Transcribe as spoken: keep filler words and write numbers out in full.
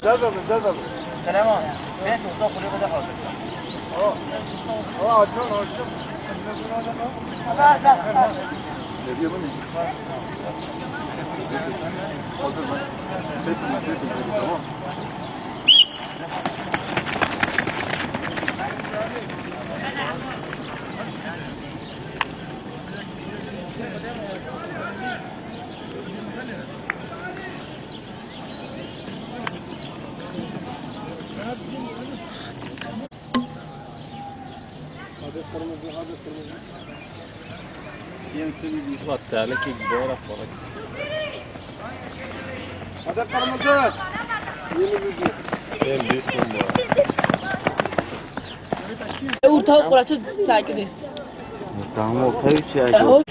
Zezal, Zezal. Selam abi. Ben şu uzak kulübe de hazır. Aa. Aa, Adnan, hoşçak. Hazır mı? Hepimiz, hepimiz, tamam. Hadi kırmızı, hadi kırmızı. Yeni seni bir... Ulan terlik ilk doğru falan. Hadi kırmızı. Yeni bir... Ben bir son var. Ew tavuk quraçı sakini. Tamam, o tabii ki ya. Eho.